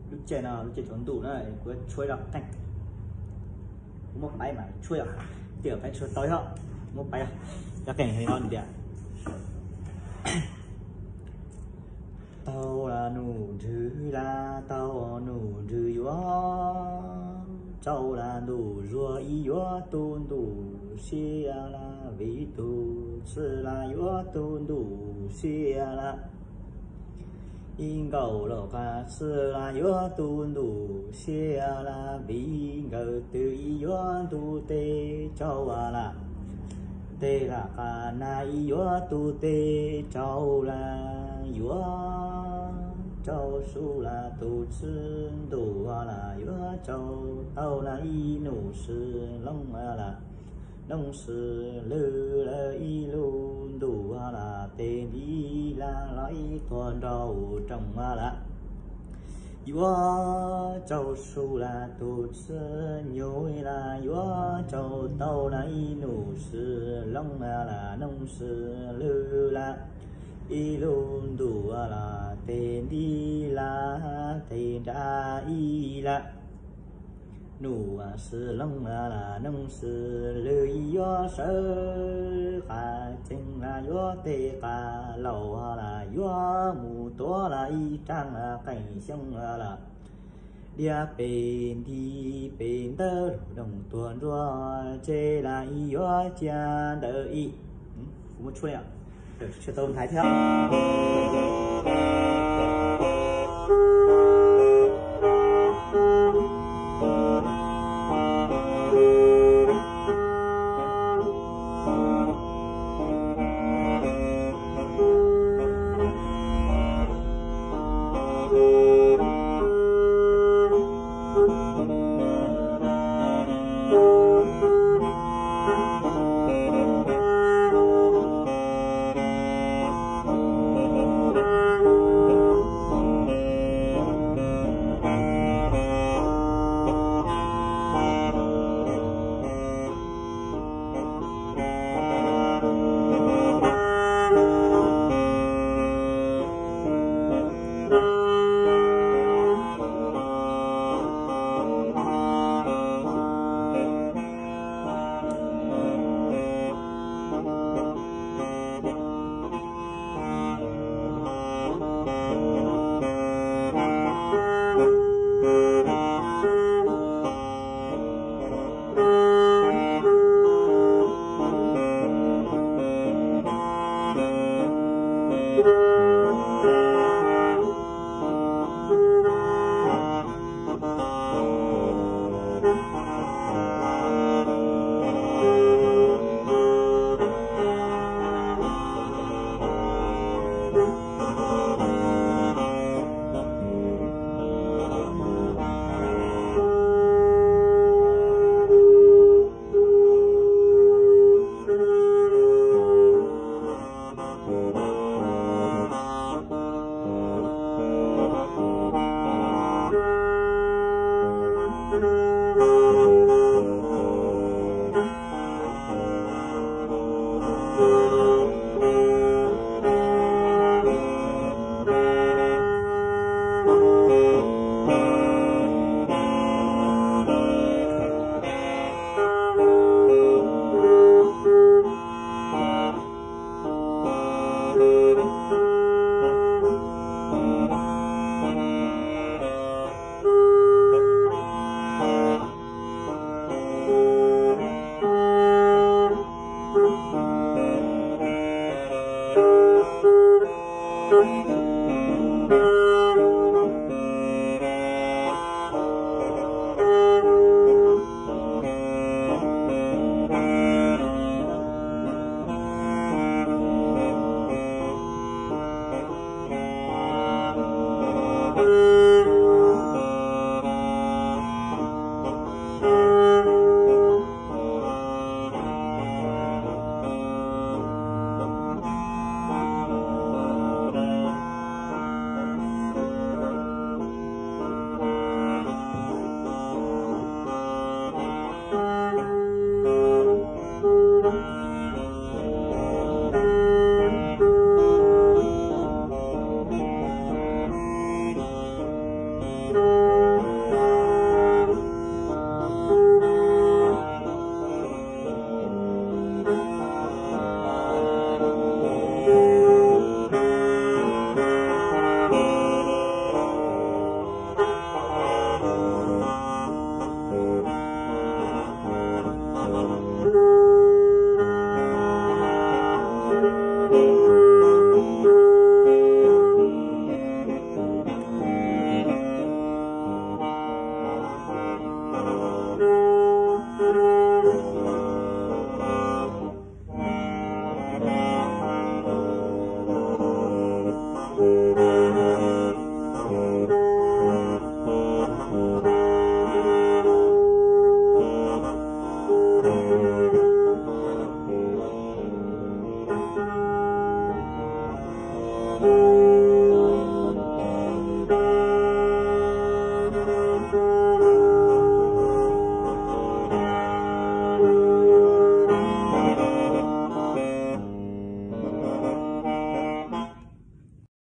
Lub caij no lub caij tsaus ntuj na, kuv tshuab zaj qeej. Kuv muab pais mas tshuab yom, tias pais tshuab tau yom, muab pais yom, zaj qeej no tias tau las nus nrwg las tau nus nrwg yuav tsau las ntuj zuag ib yuav tu ntuj sia las vim tus txwj las yuav tu ntuj sia las ib nkaus los qas txwj las yuav tu ntuj sia las vim nkawd twb ib yuav ntuj tej tsau las tej las qas nas ib yuav tu tej tsau las yuav tsau su las tus txwj ntuj las yuav tsau tau las ib nus sis looj las noog sis lwj las ib lub ntuj las tes nti las los ib tuag nrau rooj las yuav tsau su las tus txwj nyuj las yuav tsau tau las ib nus sis looj las noog sis lwj las ib lub ntuj las tes nti las tes nra ib las nus sis looj las noog sis lwj yuav sawv qas tsees las yuav tej qas laus las yuav mus tuav las ib rab qeej xyoob las diav pes nti pes ntawd lug doog tuag nruab tsev las ib yuav cia ntawd ib. Kuv muab tshuab li, tshuab tau ntaiv thiab.